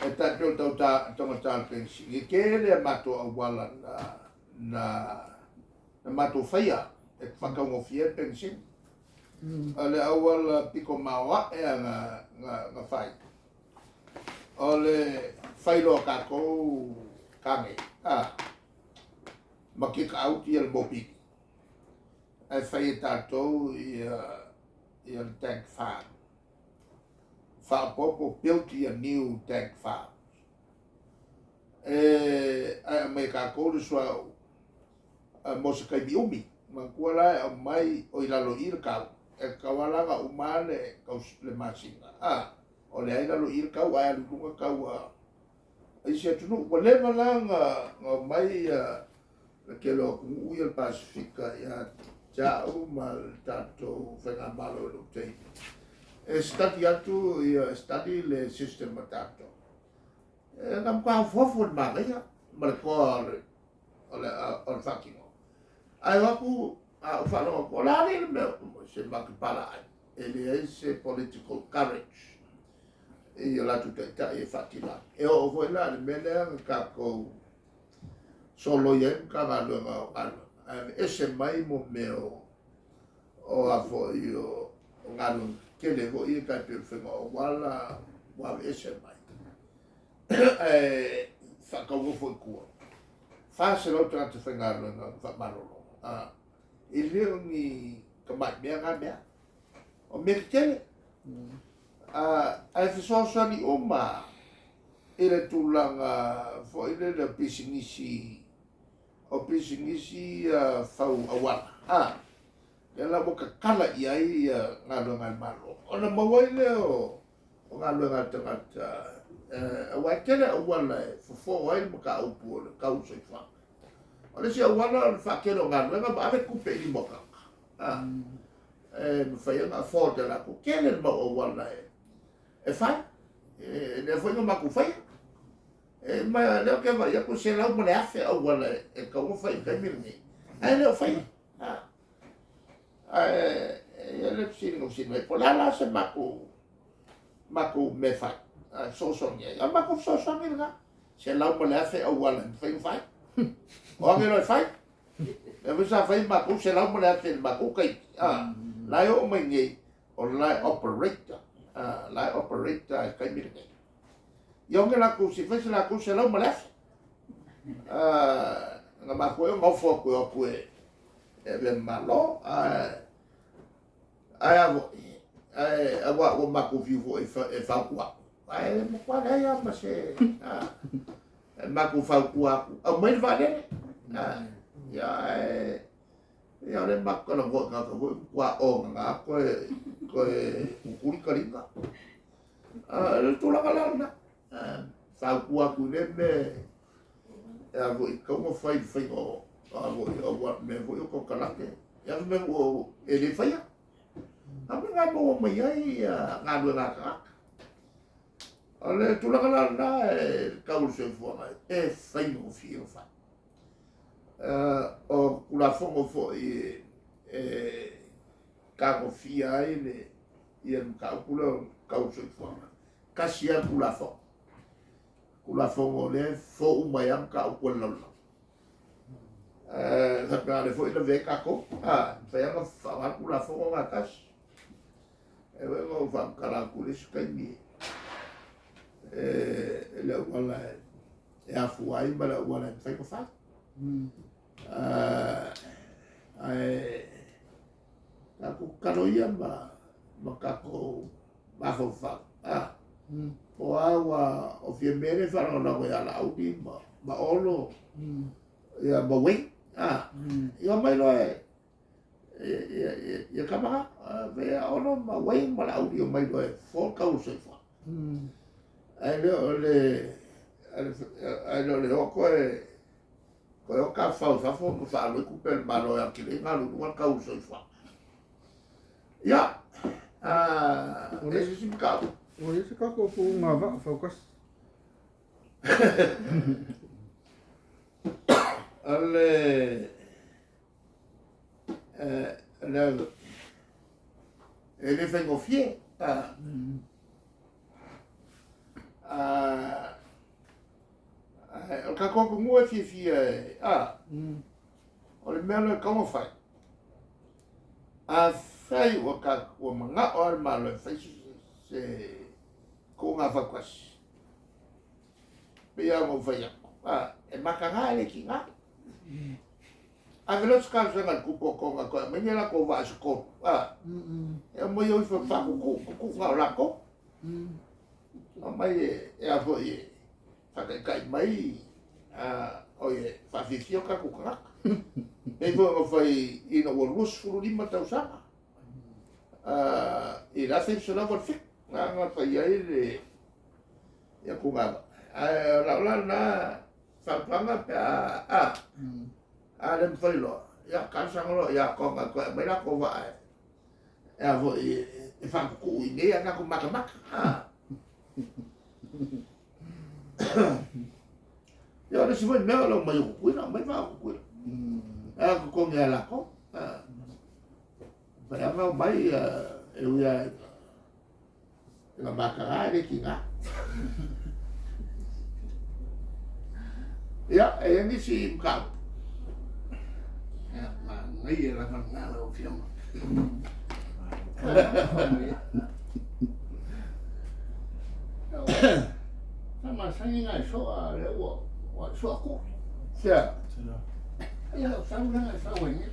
E tai pei o le taugata o le penisini, e tele a matou auala na na matou faia e faataugofie ai le penisini. O le auala pito maoae lava na fai, o le fai loa o tatou tane ma kick out le mopili, ae fai e tatou le tank farm. Faaopoopo built ia new tank farm. Ae aumai e tatou le suauu mo se taimi umi. Manatua la e aumai o i lalo i i le tau, e tatau lava la ona uma le masina, o lea e i lalo i i le tau ae alu i luga tau a isi atunuu. Ua leva la ona omai le tele o atunuu ia o le Pasefika ia te au ma le tatou faigamalo i lou taimi e study atu ia study le system a tatou. E na matua hofohofo i le manaia ma le toa o le faatino. Ae o atu a ou faalogo atu, o le a le mea se matou pala ai, e leai se political courage i o latou taitai e faatino. E oo foi la i le mea lea na tatou soloia ai Matagaluega o Galuega, ae aveese mai mo mea o a foi o galuega tetele foi ia tai pei o le faiga o auala ua aveese mai. Ae faataugofo i tua, 400 tagata faigaluega na faamalolo. E le o ni tamai mea na mea, o mea tetele. Ae fesoasoani uma i le tulaga foi lele o pisinisi fau auala. Lea la ua tatala i ai galuega a le Malo, ona maua ai lea o galuega a le tagata, aua e tele auala e fofo ai le mataupu o le tau o le soifuaga. O le isi auala o le faatele o galuega ma ave tupe i lima o tagata. E mafai ona afford e latou, tele le mau auala e fai, lea foi na matou faia. E ma lea ou te vaai atu e 100,000 auala e tatau ona fai i le taimi lenei, ae le o faia. Ae e i ai le fesili na fesili mai, po o le a la se matou mea e fai, fesoasoani ai. O le matou fesoasoani lena, 100,000 auala e mafai ona fai. O age loa e fai. Lea foi sa fai matou 100,000 i le matou taimi. La e oo mai nei, o la e operate, la e operate i le taimi lenei. Ia oge latou se fai se latou 100,000. Na mafua ai ona ofo atu e o atu e avea ma Malo. Ae a foi, aua ua matou fiu foi e fautua atu. Ae matua leai lava ma se matou fautua atu, aumai le vaalele. Ia ae ia o lea matou talanoa i tagata foi matua ogaga toe tutuli taliga. O le tulaga la lena. Fautua atu i lea mea e a foi tatau ona fai i le faiga o a foi o mea foi o konekarate. Ia mea e le faia. A mea na maua mai ai galuega a tagata. O le tulaga la lena e tau o le soifuaga e faigofie ona fai. O Tulafono foi e tagofia ai le ia le mataupu lea o tau o le soifuaga. Tasi lava le Tulafono. Tulafono o lea e fofo uma ai lava mataupu a le lalolagi. Faapena lea foi e lavea ai tatou. Mafai lava ona faaaoga le Tulafono lena tasi. E foi ona ou faamatala atu i le isi taimi le auala e afua ai ma le auala e mafai ona fai. Ae tatou tatalo ia ma tatou mafaufau. Po o a ua o Fiame lea e faalagolago ia Laauli ma Olo ia ma Wayne. Ia omai loa ia tama na. Olo ma Wayne ma Laauli omai loa e fofo le tau o le soifuaga. Ae le o le ae le o le o toe o tafafao i fafo ma faaalu ai tupe a le Malo e atili ai ona alu i luga le tau o le soifuaga. Ia, e se isi mataupu. Ua i ai se tatou puluna vaa fautasi. O le le e le faigofie. tatou atunuu e fiafia e, a, o le mea lea e tatau ona fai, afai ua ua manao lava le Malo e fai se tuuga fautasi, pei lava ona ou fai atu, a, e mataga e le tiga. Ave loa se talosaga i le tupu o Toga e toe aumai ni a latou vaa se tolu, a, e aumai o ifo e faatutuu, tutuu na o latou. Aumai e a foi e faataitai mai, oi e faafiafia o tatou tagata. Pei foi ona fai ina ua 25 tausaga i le 1987, na na fai ai le ia tugava. Ae o lau la lena fautuaga pe a a le mafai loa, ia talosaga loa ia Toga e toe aumai latou vaa e a foi e faatutuu i inei a tatou matamata. Ia o le isi foi mea o le omai o Tutuila, aumai vaa o Tutuila. E totogi lava e latou. Mafai lava ona omai e ui lava ina mataga e le tiga. Ia, e i ai nisi mataupu? Ia, manaia lava lena lau Afioga. Sa masani na e soa lea ua soa ku. Sea. Ia, o sau lea na e sau ai nei.